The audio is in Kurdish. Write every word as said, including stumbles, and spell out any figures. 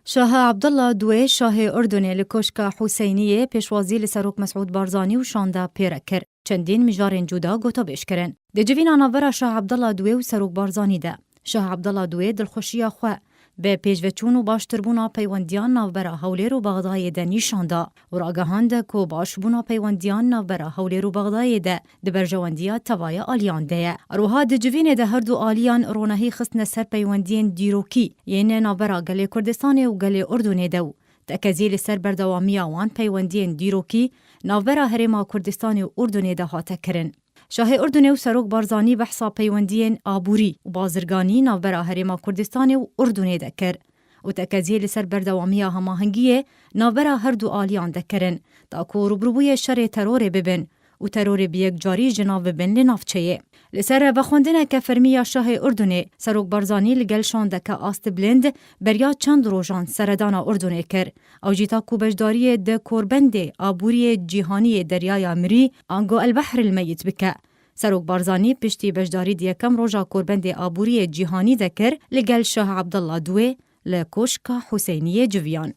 Şah Abdullah Duwê, şahê Urdunê, li Koşka Huseyniyê pêşwazî li Serok Mesûd Barzanî û şanda pê re kir. Çendîn mijarên cuda gotobêj kirin. Di civîna navbera Şah Abdullah Duwê û Serok Barzanî de, Şah Abdullah Duwê dilxweşiya xwe bi pêşveçûn û baştirbûna peywendiyan navbera Hewlêr û Bexdayê de nîşan da û ragihand ku başbûna peywendiyan navbera Hewlêr û Bexdayê de di berjewendiya tevaya aliyan de ye. Her wiha di civînê de her du aliyan ronahî xistine ser peywendiyên dîrokî yên navbera gelê Kurdistanê û gelê Urdunê de û tekezî li ser berdewamiya wan peywendiyên dîrokî navbera Herêma Kurdistanê û Urdunê de hate kirin. Şahê Urdunê û Serok Barzanî behsa peywendiyên aborî û bazirganî navbera Herêma Kurdistanê û Urdunê de kir û tekezî li ser berdewamiya hemahengiyê navbera her du aliyan de kirin, da ku rûbirûbûyê şerê terorê bibin û terorê bi yekcarî ji nav bibin li navçeyê. Li ser vexwendineke fermî ya Şahê Urdunê, Serok Barzanî li gel şandeke astbilind beriya çend rojan seredana Urdunê kir. Ew jî ta ku beşdariyê di korbendê aboriyê cîhanî yê Deryaya Mirî, ango El Behr El Meyit bike. Serok Barzanî piştî beşdarî di yekem roja korbendê aboriyê cîhanî de kir, li gel Şah Abdullah Duwê li Koşka Huseyniyê civiyan.